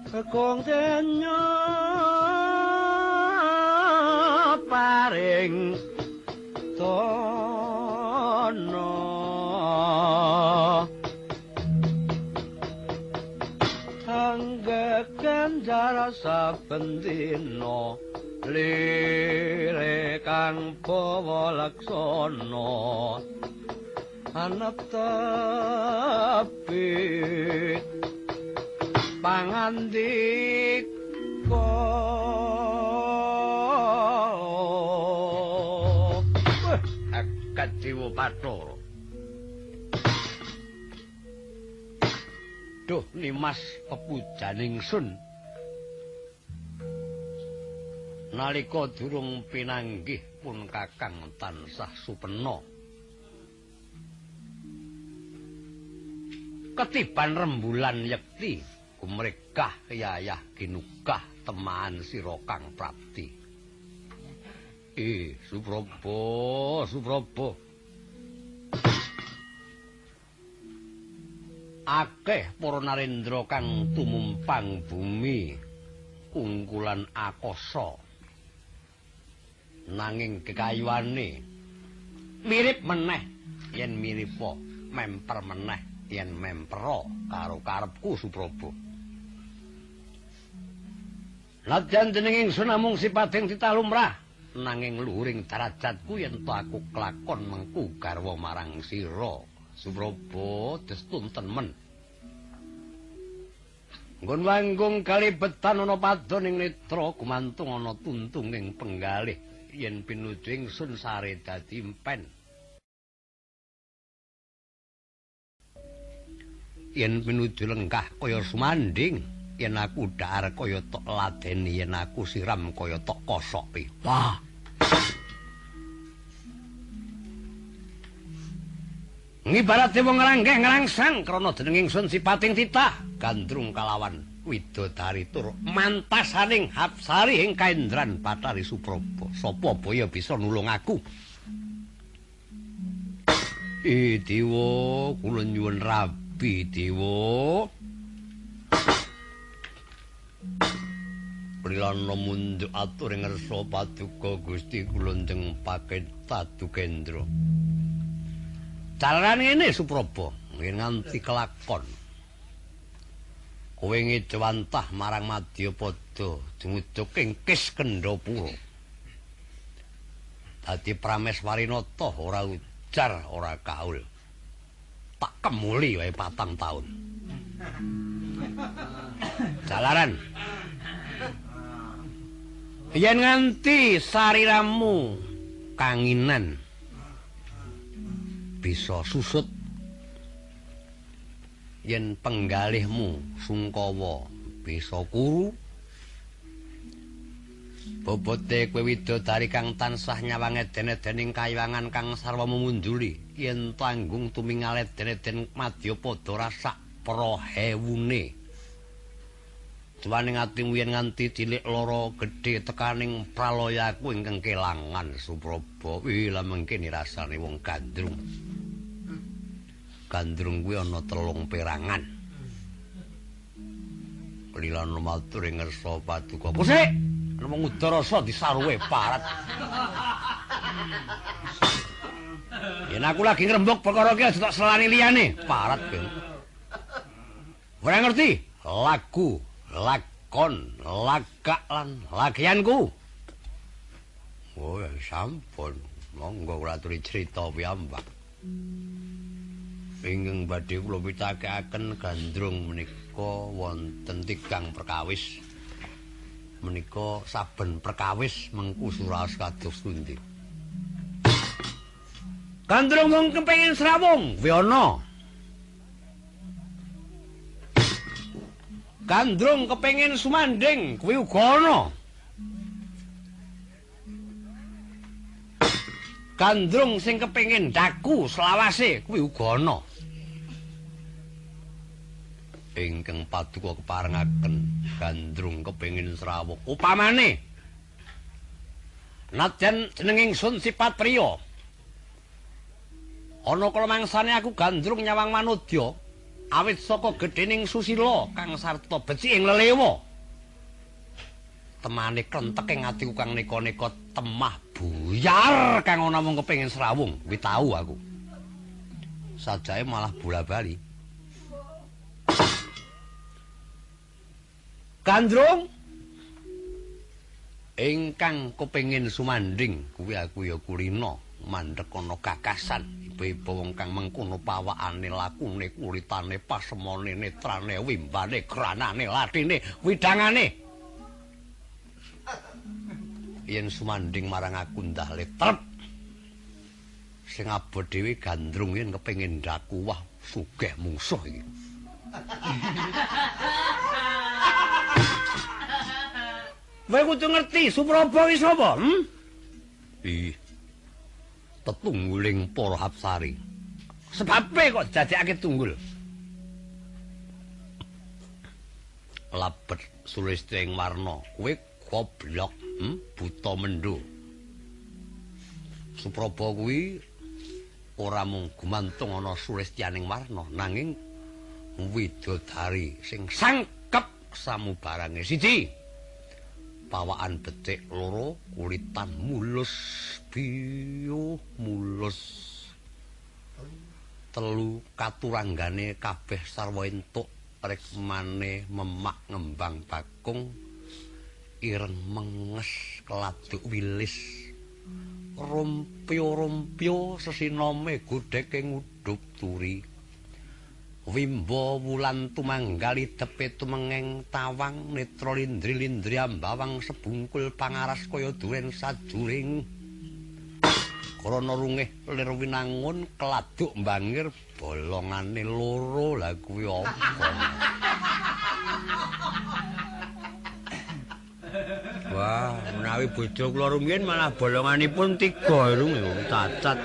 Kong denyo paring tono angge kenjara saben dina lire kang bawa laksana anetepi pangandika. Kadiwa Bathara. Duh Nimas pepujaning sun. Nalika durung pinanggih pun kakang tansah supena. Ketiban rembulan yekti gumregah yayah ginugah temaan sira kang prapti. Supraba, Supraba. Akeh para narendra kang tumumpang bumi ungkulan akasa. Nanging kekayuane mirip meneh yen miripa, memper meneh yen mempera karo karepku Supraba. Nadyan jeneng ingsun namung sipating titah lumrah, nanging luhuring darajatku yen to aku kelakon mengku garwa marang sira. Supraba destun temen. Nggon wanggung kalibetan ana padha ning netra gumantung ana tuntung ing penggalih yen pinuju ingsun sare dadi impen. Yen pinuju lenggah kaya sumanding, yen aku dhahar kaya tok ladeni, yen aku siram kaya tok kosoki. Wah. Ngibarate wong ngrangkeh ngrangsang krana jeneng ingsun sipating titah gandrung kalawan widodari tur mantasaning hapsari ing kaendran Bathari Supraba. Sapa baya bisa nulung aku? Dewa, kula nyuwun rabi dewa. Prilana mundhuk atur ing ngarsa paduka Gusti kula njeng paketadukendra. Jalaran ngene Supraba, nggih nganti kelakon. Kowe ngejawantah marang Madyapada jumujuk ing Kiskendhapura. Dadi Prameswarinata ora ujar ora kaul. Tak kemuli wae 4 taun. Jalaran. Yen nganti sariramu kanginan bisa susut, yen penggalihmu sungkawa bisa kuru, bobote kowe widodari kang tansah nyawang eden-edening kayangan kang sarwa memunjuli, yen tanggung tumingal eden-eden madyapada rasak prahewune. Tuwaning atimu yen nganti cilik lara gedhe tekaning pralayaku ingkang kelangan Supraba. Wih, lah mengkene rasane wong gandrung. Gandrung kuwi ana 3 perangan. Lilana matur ing ngarsa paduka. Kusik, ana wong udarasa disaruwe parat. Yen aku lagi ngrembug perkara iki aja tak selani liyane, parat ben. Ora ngerti lagu, lakon, lagak lan lagianku. Oh, sampun. Monggo kula aturi crita piyambak. Ingkang badhe kula pitakekaken gandrung menika wonten 3 perkawis. Menika saben perkawis mengku suraos kados pundi. Gandrung wong kepengin srawung kuwi ana. Gandrung kepengin sumanding kuwi uga ana. Gandrung sing kepengin daku selawase kuwi uga ana. Ingkang paduka keparengaken gandrung kepengin srawung. Upamane nadyan jeneng ingsun sifat priya, ana kala mangsane aku gandrung nyawang manudya, Awit saka gedhening susila kang sarta becik ing lelewa. Temane krentek ing atiku kang neka-neka temah buyar kang ana mung kepengin srawung. Kuwi tau aku. Sajae malah bola-bali. Gandrung ingkang kepengin sumandhing kuwi aku ya kulina mandhek ana gagasan ibu-ibu wong kang mengkono pawakane lakune kulitane pasemone netrane wimbane granane latine widangane yen sumandhing marang aku ndah letrep sing abot dhewe gandrung yen kepengin ndaku wah sugih mungsuh iki. Kowe kudu ngerti Supraba ki sapa? Ih. Tetungguling para hapsari. Sebabe kok dadekake tunggul. Labet sulistya ing warna, kowe goblok, buta mendho. Supraba kuwi ora mung gumantung ana sulistyaning warna, nanging widodari sing sangkep samubarange siji. Pawakan becik loro, kulitan mulus biyo mulus telu, katuranggane kabeh sarwa entuk rikmane memak ngembang bakung ireng menges keladuk wilis rumpyo-rumpyo sesinome godheke ngudup turi wimba wulan tumanggali tepe tumengeng tawang netra lindri-lindri ambawang sebungkul pangaras kaya duren sajuring krana rungih lir winangun keladuk mbangir bolongane loro. Lah kuwi apa? Wah, menawi bojo kula rumiyin malah bolonganipun 3 rung cacat.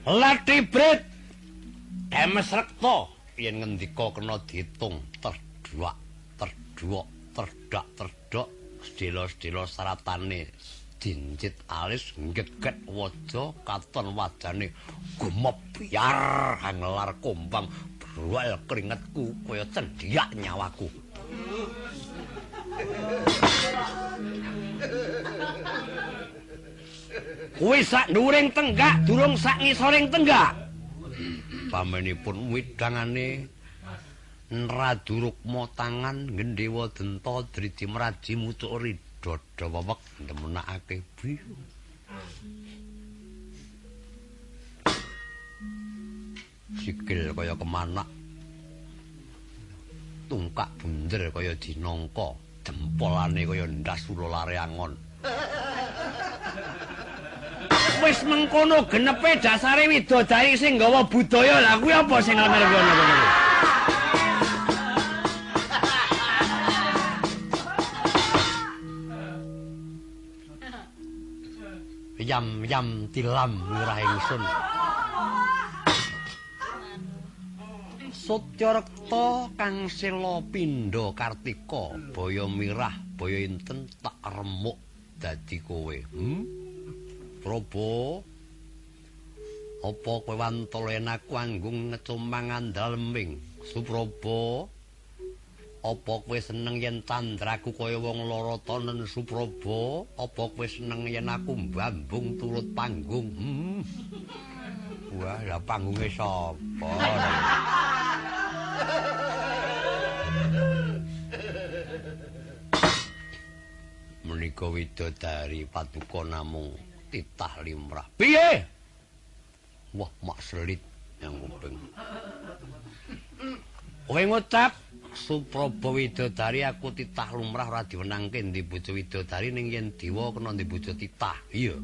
Latibrit demes rekta yen ngendika kena diitung terduak terduak terdak terdok sedela-sedela saratane jinjit alis nggeget waja katon wajane gumebyar hanglar kombang bruwal keringetku kaya cendhiak nyawaku. Kuwi sak dhuwuring tenggak durung sak ngisoring tenggak. Pamenipun widangane Radu Rukma tangan ngendewa denta driji mraji mucuk ridada wewek ndemenakake biyu. Sikil kaya kemanak, tungkak bunder kaya dinangka, jempolane kaya ndas ula lare angon. Wis mengkono genepe dasare widodari sing nggawa budaya. Lah kuwi apa sing nglemer kono kono? Yam-yam tilam wirah ingsun. Satya rekta kang sela pindha kartika baya mirah baya inten tak remuk dadi kowe. Prabu, apa kowe wantala yen aku anggung ngecumang andal lembing? Supraba, apa kowe seneng yen tandraku kaya wong lara tonen? Supraba, apa kowe seneng yen aku mbambung turut panggung? Wah, lah panggunge sapa? Menika widodari paduka namung titah limrah. Piye? Wah, mak selit yang kuping. Kowe ngucap Supraba widodari aku titah lumrah ora diwenangke ndi bojo widodari ning yen dewa kena ndi bojo titah. Iya.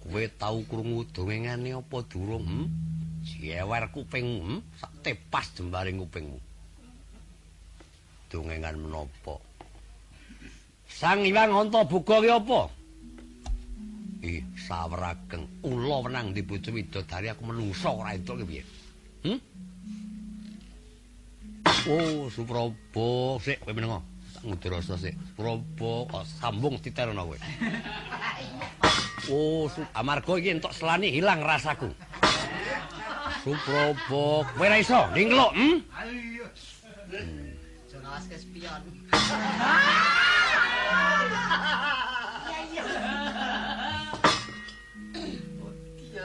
Kowe tau krungu dongengane apa durung? Jewer kupingmu, sak tepas jembaring kupingmu. Dongengan menapa? Sang Hyang Antaboga ki apa? Ih, sawerageng ula wenang ndi bojo widodari aku menungsa ora entuk ki piye? Oh, Supraba, sik kowe menengo. Tak ngudur rasa sik. Supraba, kok sambung titerono kowe. Oh, amarga iki entuk selani hilang rasaku. Supraba, kowe ora iso ningkluk, hm? Ayo. Aja ngawaske spion.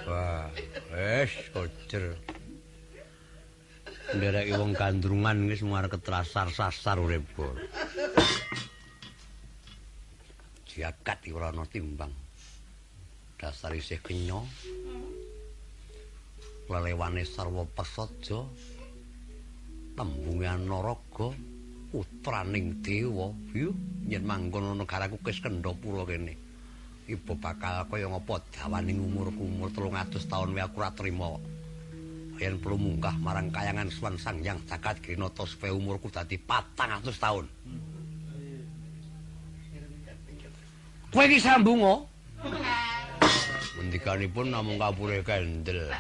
Wah, wis kocer. Ndereki wong gandrungan wis muar ketrasar-sasar uripku. Jagat iki ora ana timbang. Dasar isih kenya. Lelewane sarwa prasaja. Tembunge Anaraga putraning dewa. Yo yen manggon ana negaraku Kiskendhapura kene. Ibu bakal kaya ngapa dawaning umurku umur 300 taun wae aku ora trima. Yen perlu munggah marang kayangan Suwan Sang Hyang Jagat Girinata supaya umurku dadi 400 taun. Kowe iki sambunga. Ngendikanipun namung kapure kendel.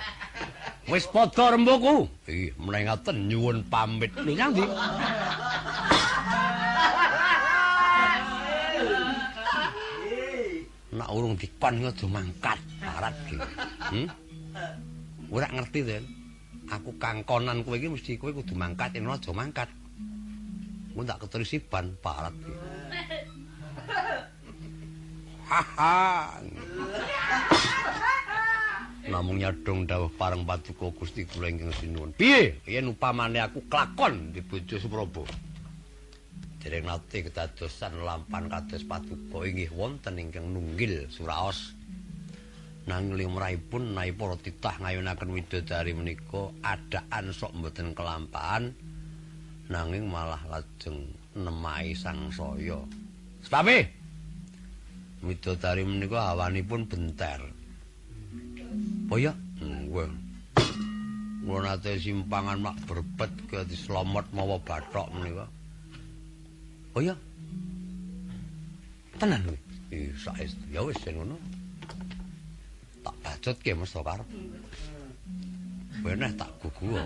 Wis padha rembugku. Ih, meneh ngaten nyuwun pamit. Lho nyang ndi? Nak urung dikon aja mangkat, parat iki. Ora ngerti to. Aku kangkonan kowe iki mesti kowe kudu mangkat, yen aja mangkat. Mun tak keterisiban parat iki. Haha. Namung nyadong dawuh pareng paduka Gusti kula ingkang sinuwun. Piye yen upamane aku klakon di bojo Supraba? Dereng nate kedadosan lampan kados paduka inggih wonten ingkang nunggil suraos. Nanging limrahipun menawi para titah ngayunaken widodari menika adaan sok mboten kelampahan nanging malah lajeng nemahi sangsaya. Sebabe widodari menika hawanipun benter. Oh ya, nggih. Kula nate simpangan mak berbet ke dislomot mawa bathok menika. Oh ya. Tenan kuwi. Ih, saestu. Ya wis yen ngono. Tak bacutke mesta karep. Beneh tak gugu.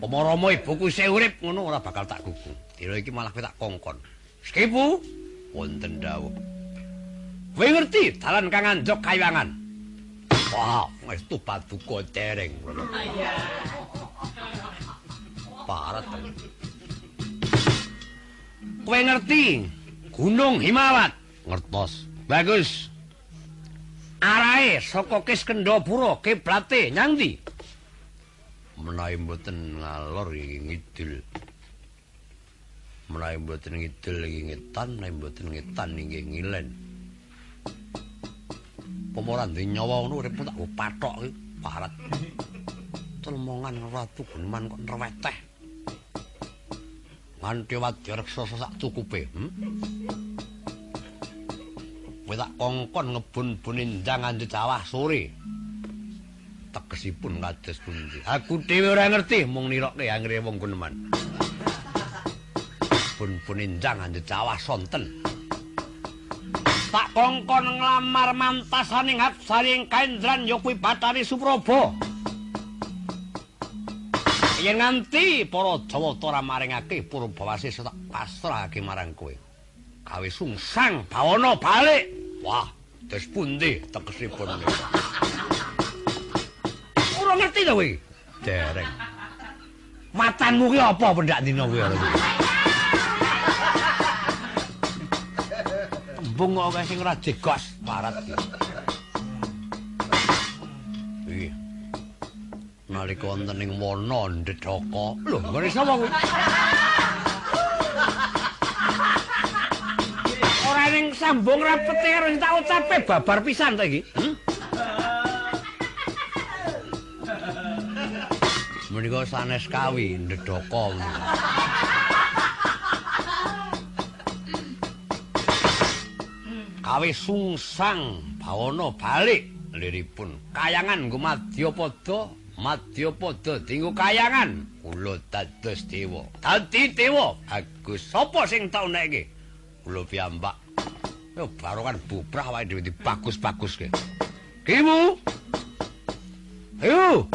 Rama-rama ibuku isih urip ngono ora bakal tak gugu. Dina iki malah kowe tak kongkon. Skipu wonten dawuh. Kowe ngerti dalan kang anjog kayangan? Wah, ngestu paduka dereng. Parat. Kowe ngerti Gunung Himawat? Ngertos. Bagus. Arahe saka Kiskendhapura kiblate nyang ndi? Menawi mboten ngalor iki ngidul. Menawi mboten ngidul iki ngetan, menawi mboten ngetan inggih ngilen. Apa ora duwe nyawa ngono uripmu tak pathok iki parat. Telemongan Ratu Guneman kok nreweteh. Nganti wadya raksasa sak cukupe, Kowe tak kongkon ngebun-bun endang nganti cawah sore. Tegesipun kados pundi? Aku dhewe ora ngerti mung nirokke anggere wong Guneman. Bun-bun endang nganti cawah sonten. Tak kongkon nglamar mantasaning Hapsari ing Kaendran ya kuwi Bathari Supraba. Yen nganti para Jawata ora maringake Purbawasesa tak pasrahake marang kowe. Gawe sungsang bawana balik. Wah, terus pundi tegesipun menika? Ora ngerti to kowe? Dereng. Matanmu ki apa pendak dina kuwi ora? Tembung kok sing ora jegos parat iki. Iki. Nalika wonten ing wana Ndedaka. Lho, nggone sapa kuwi? Ora ning sambung rapete karo sing tak ucape babar pisan ta iki. Menika sanes kawi Ndedaka menika. Kawe sungsang bawana balik liripun kayangan nggo madyapada, madyapada dinggo kayangan kula dados dewa. Dadi dewa bagus. Sapa sing tak unekke? Kula piyambak. Yo barongan bubrah wae dhewe dibagus-baguske. Kimu. Ayo.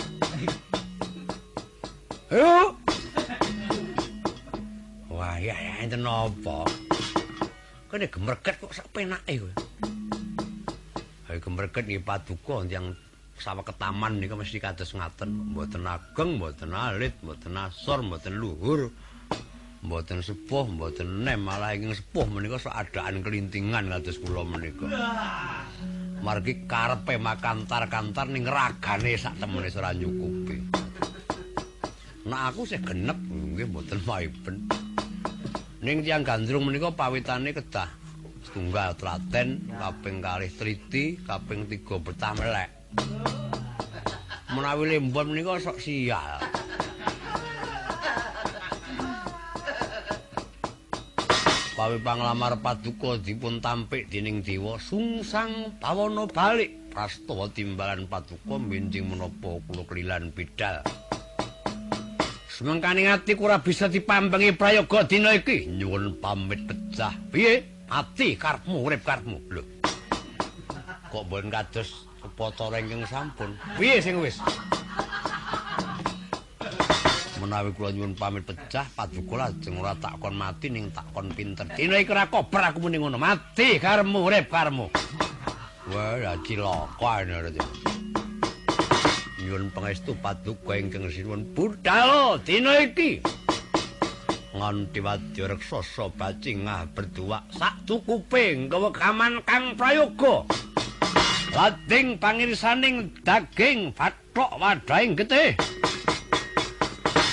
Ayo. Wah, ya enten napa? Kene gemerket kok sak penake kowe. Ayo gemerket nggih paduka tiyang Saweketaman nika mesti kados ngaten, mboten ageng, mboten alit, mboten asor, mboten luhur, mboten sepuh, mboten nem, malah ingkang sepuh menika sok adaan kelintingan kados kula menika. Margi karepe makantar-kantar ning ragane sak temene ora nyukupi. Nek aku sih genep nggih mboten maiben. Ning tiyang Gandrung menika pawitane kedah setunggal tlaten, kaping kalih triti, kaping 3 betah melek. Menawi lembon menika sok sial. Pawi panglamar paduka dipun tampik dening dewa sungsang pawana balik prastawa timbalan paduka benjing menapa kula kelilan bidal. Semengkaning ati ora bisa dipambengi prayoga dina iki. Nyuwun pamit pecah. Piye? Ati karepmu urip karepmu. Lho. Kok mboten kados upacara ingkang sampun. Piye sing wis? Menawi kula nyuwun pamit pecah paduka lajeng ora tak kon mati ning tak kon pinter. Dina iki ora kober aku muni ngono. Mati karepmu urip karepmu. Wah, cilaka ini. Nyuwun pangestu paduka ingkang sinuwun budhal dina iki. Nganti wadya raksasa bacingah berduak sak cukupe ngewekaman Kang Prayoga. Lading pangirisaning daging bathok wadhahing getih.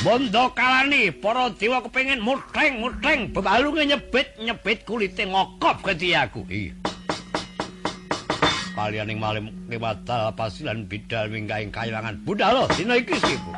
Bondo kalani para dewa kepengin mutheng-mutheng bebalunge nyebit-nyebit kulite ngokop geti aku. Iya. Kalianing malim kewadal pasilan bidal minggahing kayangan budhal dina iki sipu.